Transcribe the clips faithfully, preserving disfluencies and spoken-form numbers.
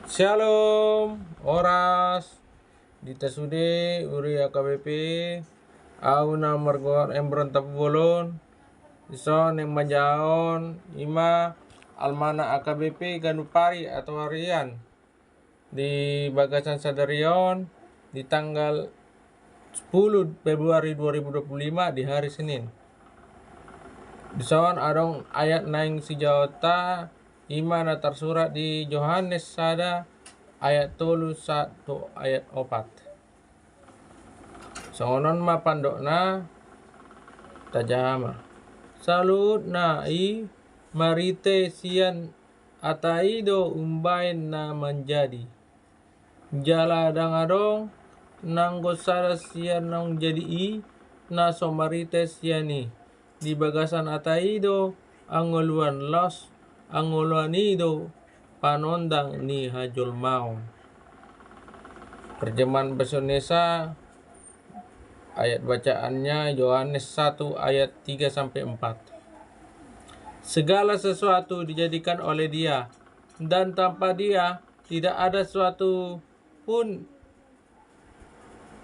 Shalom, horas. Di hita sude huria H K B P, au na margoar Embron Tampubolon. Dison naeng manjaha on ima almanak H K B P ganup ari atau harian di bagasan sadari on, di tanggal sepuluh Februari dua ribu dua puluh lima, di hari Senin. Dison adong ayat naeng sijahaonta, ima na tarsurat di Johannes sada ayat tolu sahat tu ayat opat. Songon on ma pandokna, tajaha ma. Saluhutna i marhite sian Hata i do umbahen na manjadi. Jala ndang adong nanggo sada sian naung jadi i, na so marhite sian i. Di bagasan Hata i do hangoluan laos, hangoluan i do panondang ni hajolmaon. Terjemahan bahasa Indonesia, ayat bacaannya Yohanes satu ayat tiga sampai empat. Segala sesuatu dijadikan oleh Dia, dan tanpa Dia tidak ada sesuatu pun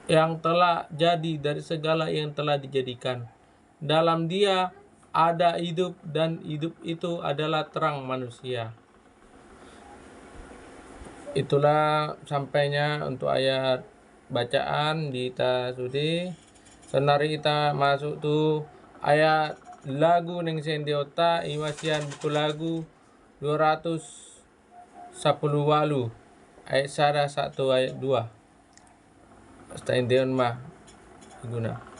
yang telah jadi dari segala yang telah dijadikan. Dalam Dia ada hidup, dan hidup itu adalah terang manusia. Itulah sampainya untuk ayat bacaan di hita sude. Sonari hita masuk tu ayat lagu naeng sian dihonta, ima sian buku Lagu dua ratus sapuluh walu, ayat sada sahat tu ayat dua. Taendehon ma laguna.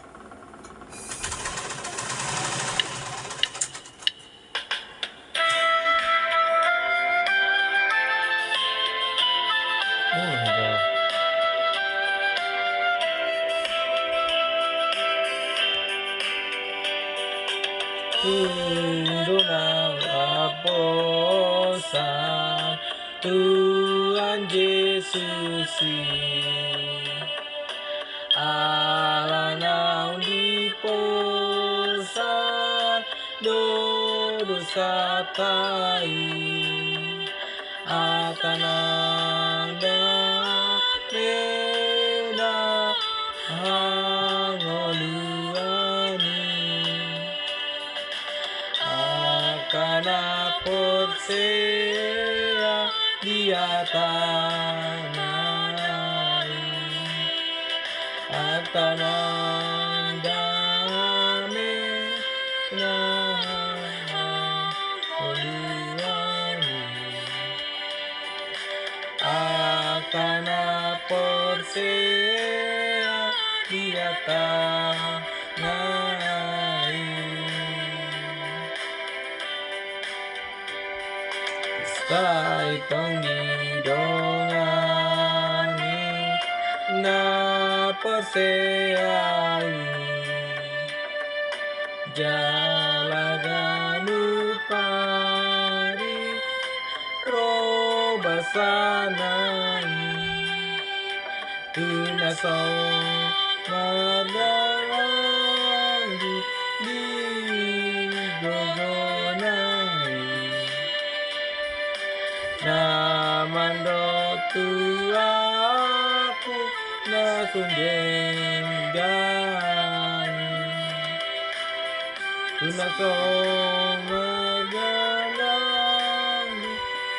Tung do na huaposan Tuhan Jesus i, ala naung diposan do dosanta i. Hata nang dame na hangoluan i. Angka na porsea di hata na i. Hata nang dame na hangoluan i. Angka na porsea di hata na i. Sai tong didongani na porsea i. Jala ganup ari ro basana i. Tu na so mardalan di gogona i. Na mandok tu ahu na sun denggan i. Tu na so mardalan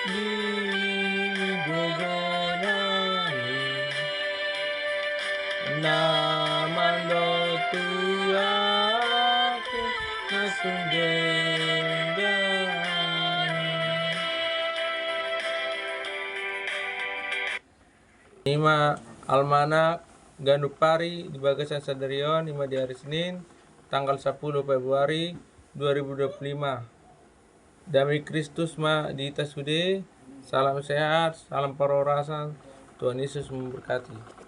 di gogona i. Na mandok tu ahu na sun denggan i. Ima almanak ganup ari di bagasan sadari on, ima di hari Senin, tanggal sapuluh Februari dua ribu dua puluh lima. Dame Kristus ma di hita sude. Salam sehat, salam parhorasan. Tuhan Yesus memberkati.